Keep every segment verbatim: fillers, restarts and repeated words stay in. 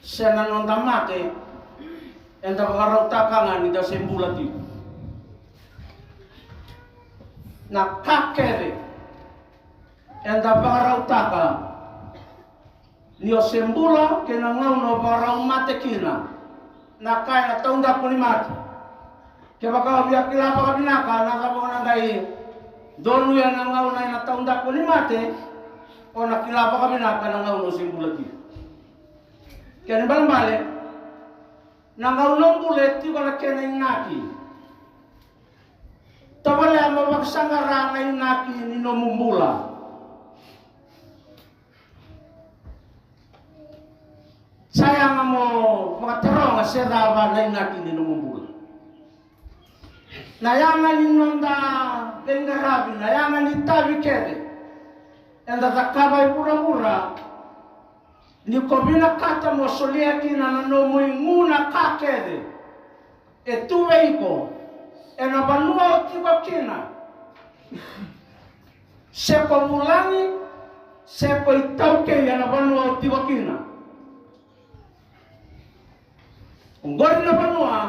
Se na noda mate, eda vakarautaka ga ni da se bula tiko. Na ka kece eda vakarautaka ni o se bula kei na gauna o vakarau mate kina, na ka ena taudaku ni mate. Kevaka o via kila vakavinaka na cava o na qai donuya na gauna ena taudaku ni mate, o na kila vakavinaka na gauna o se bula tiko. Kena ibalebale, na gauna o bula e tiko na kena inaki. Tavalea mo vakasaqara na inaki ni nomu bula. Sa yaga mo vakataroga se cava na inaki ni nomu bula. Na yaga ni noda veiqaravi, na yaga ni tavi kece eda cakava e vuravura, ni ko vinakata mo solia kina na nomu igu na ka kece e tu vei iko ena vanua o tiko kina. Se ko vulagi, se ko itaukei ena vanua o tiko kina. Oqori na vanua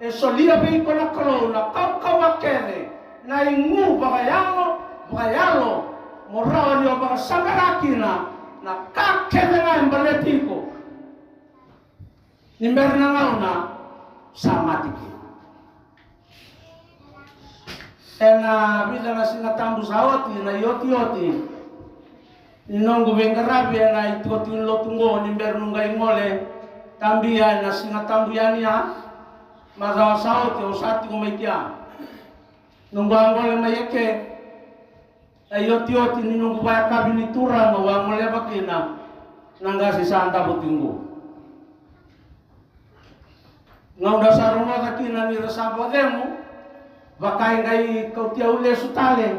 e solia vei iko na Kalou na kaukauwa kece, na igu vakayago, vakayalo, mo rawa ni o vakasaqara kina na ka kece ga e baleti iko. Ni bera na gauna sa mate kina. Ena vica na Siga Tabu sa oti, na iotioti ni noqu veiqaravi ena itikotiko ni lotu oqo, ni bera noqu qai gole tabia ena Siga Tabu yani ya. Macawa sa oti au sa tiko mai kea. Noqu a gole mai eke, na iotioti ni noqu vakayakavi ni Turaga au a goleva kina na qase sa davo tiko. Gauna sa rogoca kina ni ra sa vakacegu, vaka e qai kauti au lesu tale.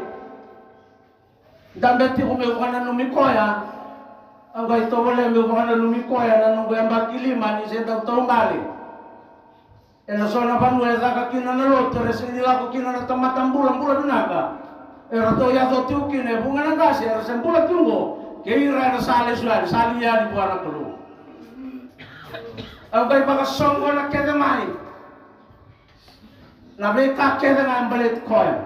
Dabe tiko meu vakananumi koya. Au qai tovolea meu vakananumi koya na noqu yabaki lima ni se dau taubale. Ena so na vanua e caka kina na lotu, era sega ni lako kina na tamata bulabula vinaka. Eratou yaco tiko kina e vuqa na qase era se bula tiko oqo, kei ira era sa lesu yani, sa liu yani vua na Kalou. Au qai vakasoqona kece mai na veika kece ga e baleti koya.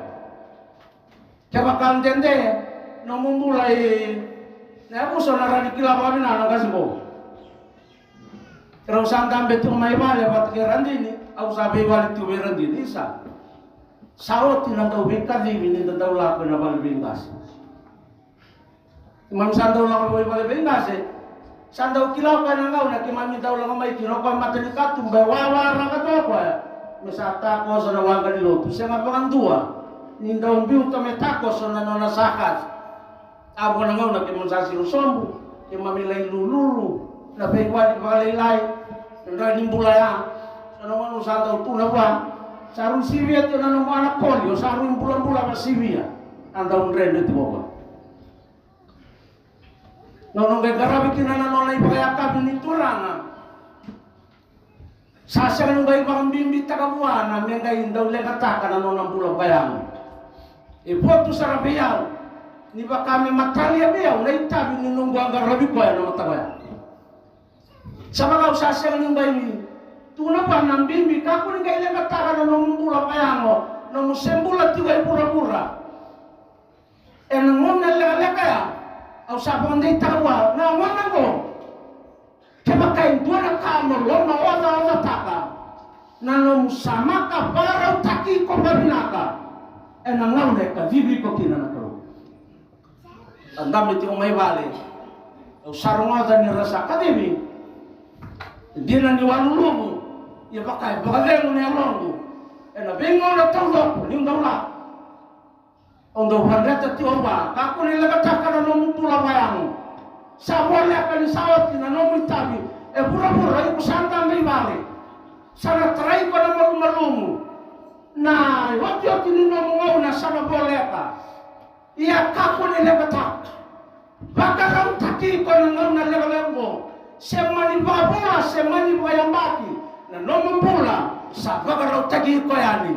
Kevaka dede nomu bula i na yavusa, o na rawa ni kila vakavinaka na qase qo. Rau sa dabe tiko mai vale vata kei Radini, au sa veivale tiko vei Radini. Isa, sa oti na dau veikacivi ni da dau lako ena vale veiqase. Keimami sa dau lako i vale veiqase, sa dau kila o koya na gauna keimami dau lako mai kina, o koya mata ni katuba e wawaraka tu o koya. Me sa takoso na waqa ni lotu, sega vakadua ni dau biuta me takoso na nona sa kaci. A vo na gauna keimami sa siro sobu, keimami lai lululu na veiwali vakalailai, na dra ni bula ya. So na gauna sa dau tu na vua, sa rui sivia tiko na nomu ana koli, o sa rui bulabula vakasivia. A dau dredre tiko o koya. Na nona qai qaravi kina na nona ivakayakavi ni Turaga. Sa sega ni qai vakabibitaka vua na me qai dau leqataka na nona bula vakayago. E votu sara vei au ni vaka me matalia vei au na itavi ni noqu a qaravi koya na mataka oya. Sa vaka au sa sega ni qai tu na vua na bibi, kakua ni qai leqataka na nomu bula vakayago, nomu se bula tiko e vuravura. Ena gauna lekaleka ya, au sa vakadeitaka vua na gauna oqo. Kevaka e dua na ka mo lomaocaocataka, na nomu samaka vakarautaki iko vakavinaka ena gauna e kacivi iko kina na Kalou. A dabe tiko mai vale, au sa rogoca ni ra sa kacivi. E dina niu a luluvu, ia vaka e vakacegu na yaloqu ena veigauna taucoko niu dau lako. Au dau vadreta tiko vua, kakua ni leqataka na nomu bula vakayago. Sa voleka ni sa oti na nomu itavi e vuravura, iko sa dabe i vale. Sa na tarai iko na malumalumu. Na iotioti ni nomu gauna sa na voleka. Ia kakua ni leqataka. Vakarautaki iko ena gauna lekaleka oqo. Se mani vakavula, se mani vakayabaki, na nomu bula sa vakarautaki iko yani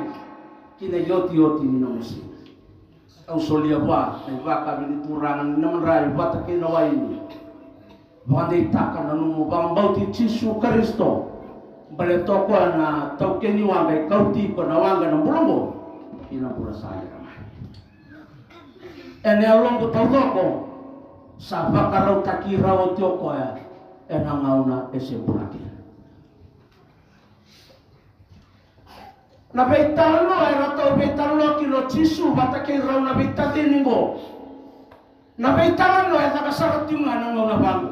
ki na iotioti ni nomu siga. Au solia vua na ivakayakavi ni Turaga ni na madrai vata kei na waini. Vakadeitaka na nomu vakabauti Jisu Karisito. Baleta o koya na taukei ni waqa e kauti iko na waqa na bula oqo ki na bula sa ira mai. Ena yaloqu taucoko sa vakarautaki rau oti o koya ena gauna e se bula kina. Na veitalanoa e ratou veitalanoa kina o Jisu vata kei rau na veitacini oqo. Na veitalanoa e caka sara tiko ga na gauna vaqo.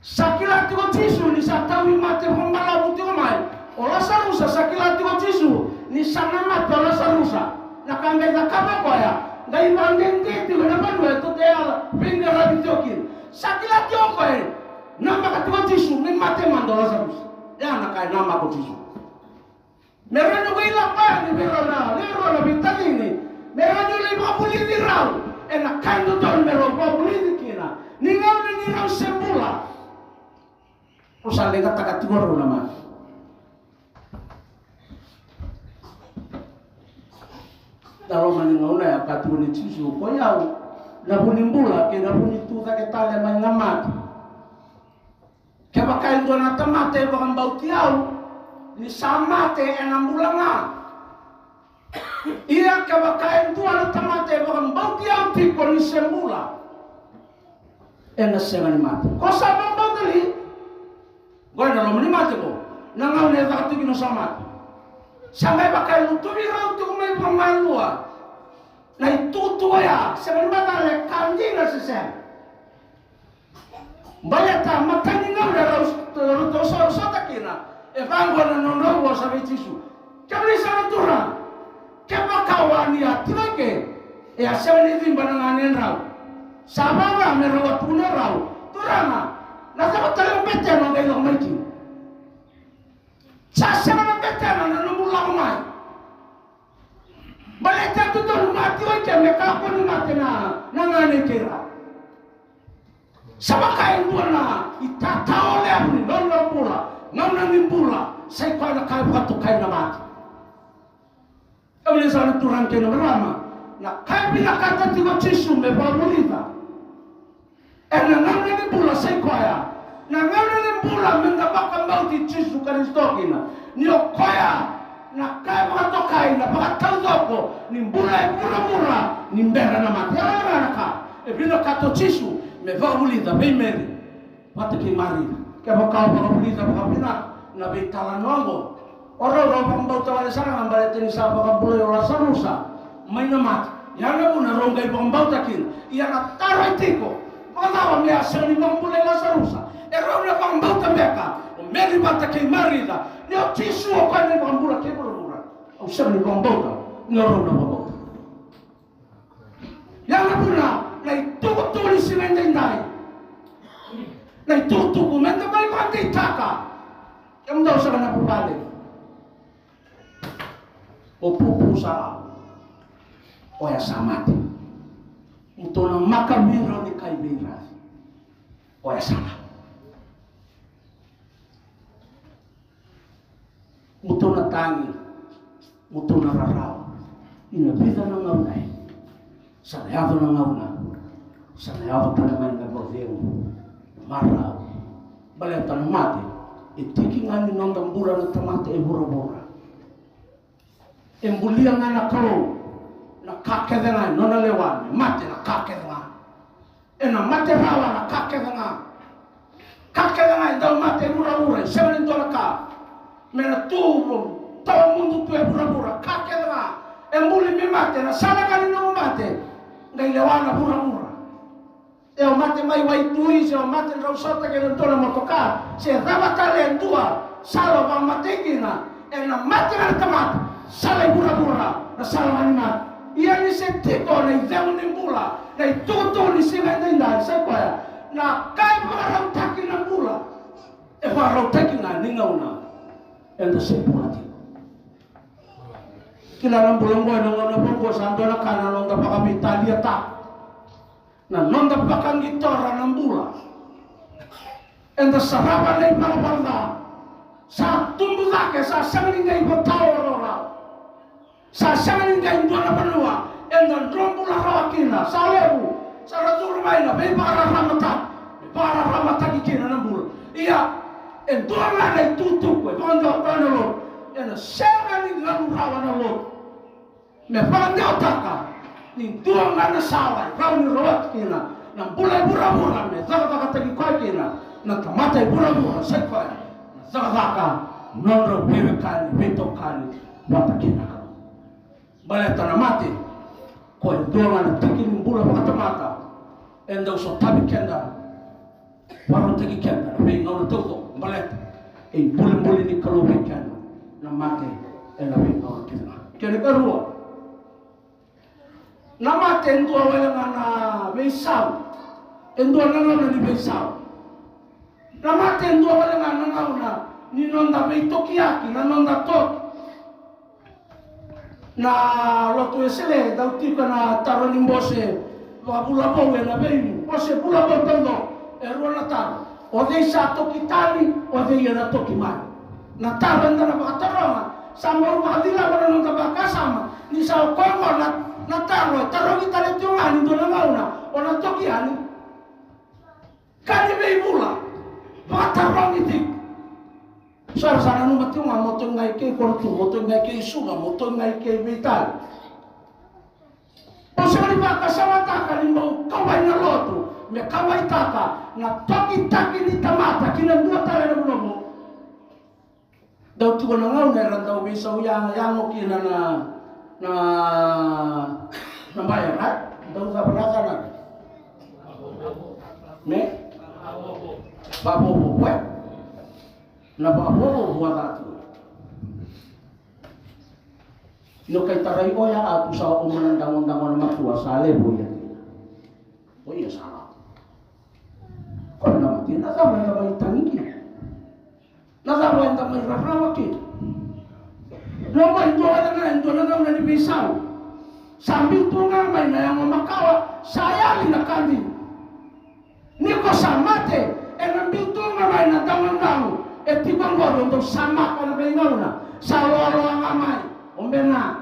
Sa kila tiko Jisu ni sa tauvimate vakabalavu tiko mai o Lasarusa, sa kila tiko Jisu ni sa na mate o Lasarusa. Na ka qai cakava koya, qai vakadede tiko ena vanua e tote yala veiqaravi tiko kina. Sa kila tiko koya, namaka tiko Jisu me mate mada o Lasarusa. Ya na ka e namaka o Jisu. Me rawa ni o koya lako yani vei rau na lewe rua na veitacini. Me rawa ni o lai vakavulici rau ena ka e dodonu me rau vakavulici kina ni gauna ni rau se bula. Rau sa leqataka tiko rau na mate. Na loma ni gauna ya ka tukuni Jisu, ko i au na vu ni bula kei na vu ni tu cake tale mai na mate. Kevaka e dua na tamata e vakabauti au, ni sa mate ena bula ga. Ia kevaka e dua na tamata e vakabauti au tiko ni se bula, ena sega ni mate. Ko sa vakabauta li? Qo ena loma ni mate qo, na gauna e caka tiko kina sa mate. Sa qai vaka e lutuvi rau tiko mai vakamalua na itukutuku oya, sega ni macala e ka dina se sega. Baleta matai ni gauna rau, rau, rau so, sota kina, e vaqo na nodrau vosa vei Jisu. Kemuni saka na Turaga, kevaka o a ni a tiko eke, e a sega ni ciba na ganedrau. Sa vava me rau a tukuna rau, Turaga, na cava tale o betena o qai lako mai kina? Sa sega na betena na nomu lako mai. Baleta e dodonu mati oi ke me kakua ni mate na, na gane keirau. Sa vaka e dua na itatao levu ni nona bula, gauna ni bula, sa i koya na ka e vakatokai na mate. Kemuni sa na turaga kei na marama, na ka e vinakata tiko o Jisu me vakavulica ena gauna ni bula sa i koya na gauna ni bula me da vakabauti Jisu Karisito kina, ni o koya na ka e vakatokai na vakataucoko ni bula e vuravura ni bera na mate. Ia na ka e vinakata o Jisu me vakavulica vei Meri vata kei Maria. Kevaka o vakavulica vakavinaka na veitalanoa oqo, o rau rau vakabauta wale sara ga baleta ni sa vakabulai o Lasarusa mai na mate. Ia na vuna rau qai vakabauta kina. Ia na taro e tiko, vakacava me a sega ni vakabulai Lasarusa? E rau na vakabauta beka o Meri vata kei Maria ni o Jisu o koya na iVakabula kei vuravura? Au sega ni vakabauta ni o rau na vakabauta. Ia na vuna na itukutuku ni siga edaidai, na itukutuku me da mai vakadeitaka. Kemudou saka na vuvale, o pupu sara, oya sa mate. Mutou na maka vei rau ni kai vei rau, oya sa mate. Mutou na tagi, mutou na rarawa. Ina vica na gauna e sa na yaco na gauna, sa na yaco tale mai na vacegu, na marau. Baleta na mate e tiki ga ni noda bula na tamata e vuravura. E bulia ga na Kalou na ka kece ga e nona lewa, me mate na ka kece ga. Ena mate rawa na ka kece ga. Ka kece ga e dau mate e vuravura, e sega ni dua na ka. Me na tu tawamudu tu e vuravura, ka kece ga e buli me mate, na sala ga ni nomu mate qai lewa na vuravura. E o mate mai waitui, se o mate drau sota kei na dua na motoka, se cava tale e dua sala o vakamatei kina. Ena mate ga na tamata, sala i vuravura na sala ga ni mate. Ia ni se tiko na icegu ni bula, na itukutuku ni siga edaidai, sa i koya na ka e vakarautaki na bula, e vakarautaki ga ni gauna eda se bula tiko. Kila na bula oqo, ena gauna vaqo sa dua na ka na noda vakaveitaliataka. Na noda vakaqitora na bula. Eda sarava na ivalavala ca. Sa tubu cake, sa sega ni qai votao raurau. Sa sega ni qai dua na vanua eda dro bula rawa kina. Sa levu Sa ra curu mai na veivakararamataki me vakararamataki kina na bula. Ia, e dua ga na itukutuku e vakadewataka na lotu, ena sega ni galu rawa na lotu me vakadewataka ni dua ga na sala e rawa ni rawati kina na bula e vuravura me cakacakataki koya kina na tamata e vuravura, sai koya na cakacaka nodrau veiwekani, veitokani vata kei na Kalou. Baleta na mate, ko e dua ga na tiki ni bula vakatamata e dau sotavi keda, vakarautaki keda na veigauna taucoko. Baleta e ibulibuli ni Kalou vei keda na mate ena veigauna kece ga. Kena ikarua, na mate e dua wale ga na veisau, e dua na gauna ni veisau. Na mate e dua wale ga na gauna ni noda veitokiyaki, na noda toki. Na lotu Wesele dau tiko na taro ni bose vakavulavou ena veibose vulavou taucoko. E rua na taro: o cei sa toki tani, o cei ena toki mai? Na taro eda na vakataroga, sa bau vakacilava na noda vakasama ni sa o koya oqo na, na taro e tarogi tale tiko ga ni dua na gauna o na toki yani. Ka ni veivula vakatarogi tiko. Sa ra sa nanuma tiko ga mo toki ga i kei Korotu, mo toki ga i kei Suva, mo toki ga i kei veitali. Au sega ni vakasamataka ni bau kauwai na lotu me kauwaitaka na tokitaki ni tamata ki na dua tale na vanua. Dau tiko na gauna era dau veisau ya, yago kina na, na, na baya, right? Dau cava na yacana? Me? Vavovo, e? Na vavovo vua catu. Io, kai tarai oya a tu sa o mana dagodago na matua sa levu ia kina. O ia sa la. Ko na mati na cava eda mai tagi kina. Na cava eda mai rarawa kina. Noqu e dua wale ga e dua na gauna ni veisau. Sa biu tu ga mai na yago makawa, sa yali na ka dina. Ni ko sa mate, ena biu tu ga mai na dagodago e tiko oqori, o dau samaka na veigauna, sa loaloa ga mai. O bena.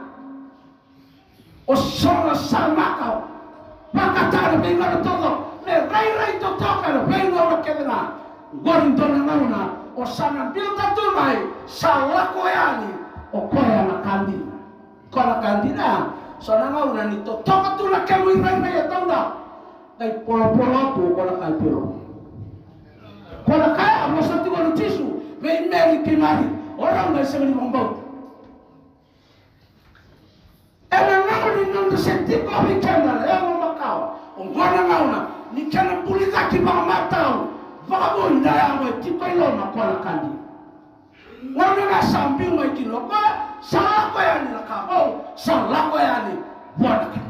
O so na samaka, vakataka na veigauna taucoko me rairai totoka na veigauna kece ga. Oqori dua na gauna o sa na biuta tu mai, sa lako yani o koya na ka dina. Ko na ka dina ya, so na gauna ni totoka tu na kemu irairai e tauda, qai polopolo tu ko na ka i piro. Ko na ka ya a vosa tiko o Jisu vei Meri kei Mari, o rau qai sega ni vakabauta. Ena gauna ni noda se tiko vei keda na yago makawa, oqo na gauna ni kena buli cake vakamatau vakavoui na yago e tiko i loma ko na ka dina. Gauna ga sa biu mai kina o koya, sa lako yani na ka vou, sa lako yani vua na ka.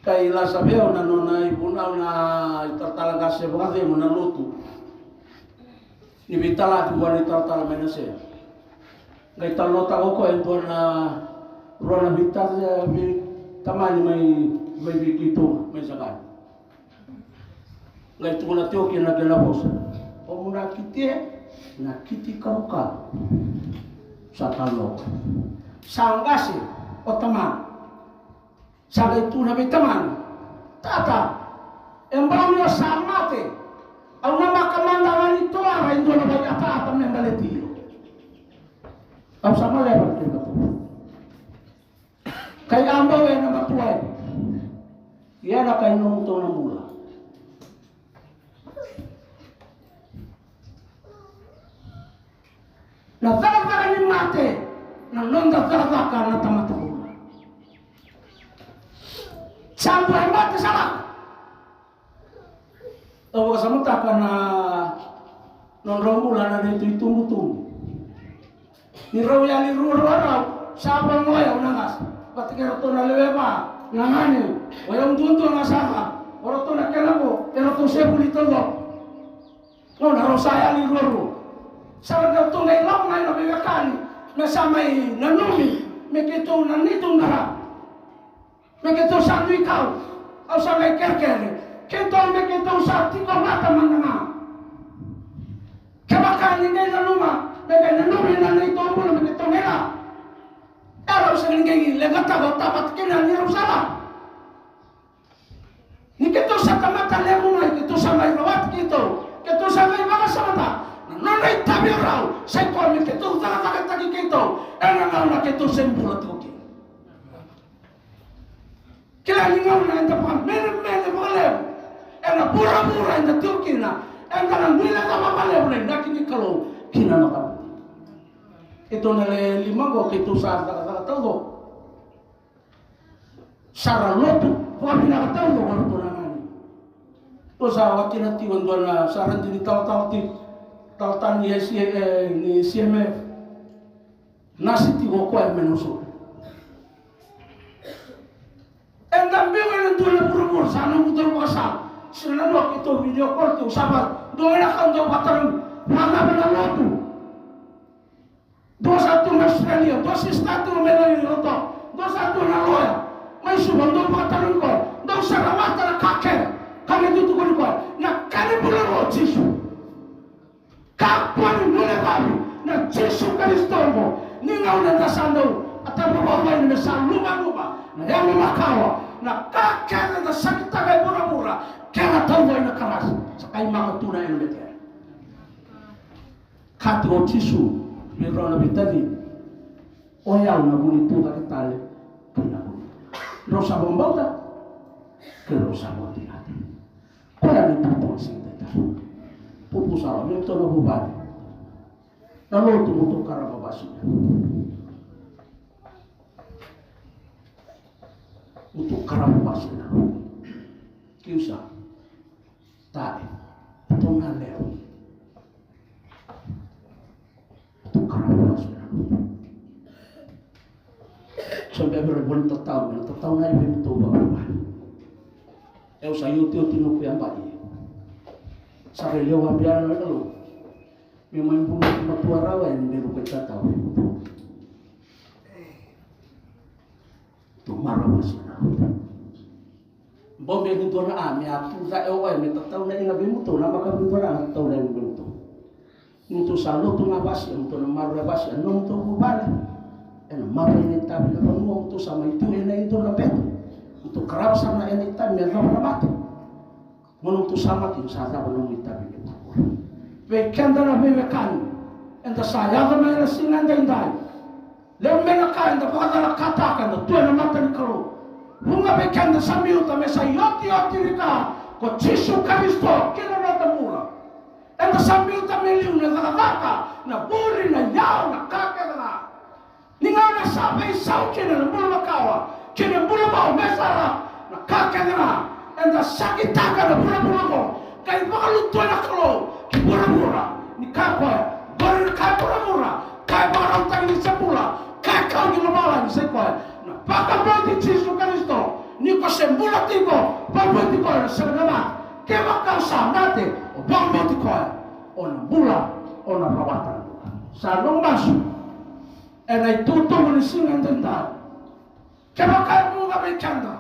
Kai lasa vei au na nona ivunau na italatala qase vakacegu na lotu. Ni veitalaki vua na italatala mai na sea. Qai talanoataka o koya e dua na rua na veitacini, veitamani mai, mai vei keitou mai Saqani. Qai tukuna tiko kina na kena vosa: o mu na kiti e, na kiti kavukavu. Sa talanoa o koya. Sa qase o tamana. Sa qai tukuna vei tamana: Tata, e bau ni o sa mate, au namaka mada ga ni toara e dua na vaiataata me baleti iko. Au sa maleva na kena vosa. Kai a bau ena matua e. Ia na kai nomu tou na bula. Na cakacaka ni mate, na noda cakacaka na tamata bula. Sa bau e mate sa lako. Au vakasamataka na nodrau bula na neitou itubutubu. Ni rau yali ruarua rau, sa vaqo o yau na qase vata kei ratou na lewe va, na gane. O yau duadua ga sara, o ratou na kena vo, e ratou se vuli taucoko. Gauna rau sa yali ruarua, sa ratou qai lako mai na veiwekani me sa mai nanumi me keitou na neitou qara. Me keitou sa dui kau, au sa qai kerekere. Keitou me keitou sa tiko vata mada ga. Kevaka ni qai nanuma me qai nanumi na neitou bula me keitou qai la, e rau sa qai leqataka o ta vata kina ni rau sa la. Keitou sa tamata levu mai, keitou sa mai rawati keitou, keitou sa mai vakasamataka na nona itavi e rau. Sa i koya me keitou cakacakataki keitou ena gauna keitou se bula tiko kina. Kila ni gauna eda vakamenemene vakalevu ena vuravura eda tiko kina, eda na guilecava vakalevu na inaki ni Kalou ki na noda bula. Keitou na le lima oqo keitou sa cakacaka taucoko. Sa ra lotu vakavinaka taucoko o ratou na gone. Tou sa vakina tiko e dua na, sa ra dui ni talatala tiko, talatala ni S A, e, ni C M F. Nasi tiko o koya mai Nausori. Eda biu ena dua na vuravura, sa noqu dau vakasala. Sega na noqu, keitou video call tiko, sa va, dua na ka dau vakatarogi, vakacava na lotu. Dua sa tu na Australia, dua sista tu mai Lailoto, dua sa tu na loya mai Suva, dau vakatarogi koya, dau sa rawata na ka kece, ka me tu tukuni koya, na ka ni bula o Jisu. Kakua ni guilecavi na Jisu Karisito oqo. Ni gauna eda sa dau a tavavavai me sa luvaluva na yago makawa, na ka kece eda sakitaka e vuravura, kena taucoko na karasi, sa kai maka tu na ena betera. Kati o Jisu vei rau na veitacini, o yau na vu ni tucake tale kei na vu ni. Rau sa vakabauta, kei rau sa vakadinata. Koya na itukutuku ni siga edaidai. Pupu sara, me tou na vuvale. Na lotu mo tou karava vasi. Mo tou karava vasi na lotu. Kiusa. Tale. Tou na lewa. Tou karava vasi na lotu. Sa bera vei ira voli tatau, me tatau na ivi me tou vakavuvale. Eu sa iotioti noqu yabaki. Sa railewa bea na Kalou. Me mai bulu matua rawa e me ruka i tatau. Tou marau vasi na lotu. Bau me ni dua na a me a tuca e oya me tatau na iga vei mutou, na maka vei dua na a me tatau na iga vei mutou. Mutou sa lotu ga vasi, mutou na maroroya vasi, a nomutou vuvale. Ena maroroi na itavi na vanua, mutou sa mai tu ena idol na beto. Mutou karava sara na ena itavi me yacova na mate. Mo nomutou sa mate, sa yacova nomu itavi me tukuna. Vei keda na veiwekani, eda sa yaco mai ena siga edaidai. Levu mai na ka eda vakacalakataka, eda tu ena mata ni Kalou. Vuqa vei keda sa biuta me sa iotioti ni ka ko Jisu Karisito ki na noda bula. Eda sa biuta me liu na cakacaka, na vuli, na iyau, na ka kece ga. Ni gauna sa veisau kina na bula makawa kei na bula vou me sara na ka kece ga. Eda sakitaka na vuravura oqo, qai vakalutua na Kalou ki vuravura. Ni kaya o koya, qori na ka e vuravura, ka e vakarautaki ni sa bula, ka e kau ki lomalagi, sa i koya na vakabauti Jisu Karisito. Ni ko se bula tiko, vakabauti koya na sega na mate. Kevaka o sa mate, o vakabauti koya, o na bula, o na rawata na bula. Sa noqu masu ena itukutuku ni siga edaidai. Kevaka e vuqa vei keda,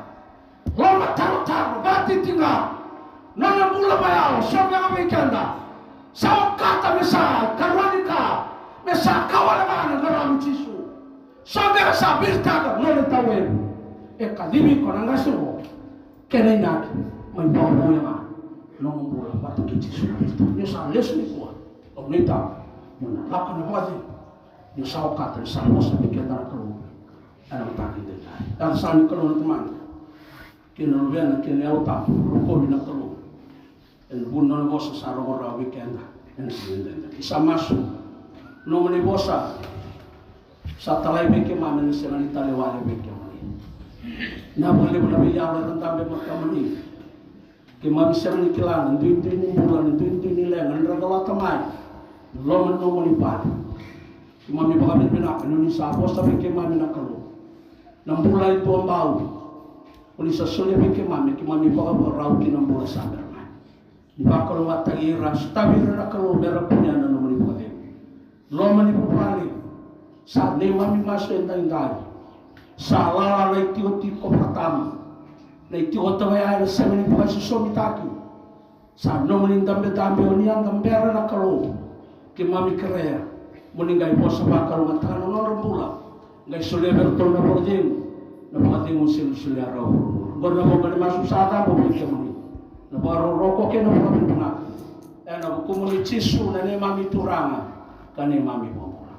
lomatarotaro, vakatitiqa, nona bula vayalo, so beka vei keda sa okata me sa karua ni ka, me sa ka wale ga na qaravi Jisu. So beka sa viritaka nona tauyavu. E kacivi iko na qase oqo. Kena inaki, mai vakavouya ga nomu bula vata kei Jisu Karisito. Ni sa lesu nikua, au nuitaka ni o na lako ena vakacegu. Ni sa okata ni sa vosa vei keda na Kalou ena mataka edaidai. Yaca sara ni Kalou na Tamana, kei na Luvena, kei na Yalo Tabu. Rokovi na Kalou ena vuku ni nona vosa sa rogo rawa vei keda ena siga edaidai. Ni sa masu, nomuni vosa sa talai vei keimami ena sega ni tale wale vei kemuni. Na vakalevu na veiyalo era dabe mai kemuni. Keimami sega ni kila na duidui ni bula, na duidui ni leqa, na dra colata mai na loma ni nomuni vale. Keimami vakavinavinaka ni oni sa vosa vei keimami na Kalou. Na bula e duabau oni sa solia vei keimami, keimami vakavakarau ki na bula sa bera mai. Ni vakalougatataki ira, sotavi ira na Kalou me ra kunea na nomuni vakacegu. Loma ni vuvale, sa neimami masu edaidai. Sa lala na itikotiko vakatama, na itikotiko ya ena sega ni vakaisosomitaki. Sa nomuni dabedabe, oni a dabera na Kalou. Keimami kerea mo ni qai vosa vakalougatataka na nodra bula, qai solia vei iratou na vakacegu, na vakacegu sega ni solia rawa vuravura. Oqori na voqa ni masu sa cabo vei kemuni. Na vakarokoroko kei na vakavinavinaka ena vukumuni Jisu na neimami Turaga ka neimami iVakabula.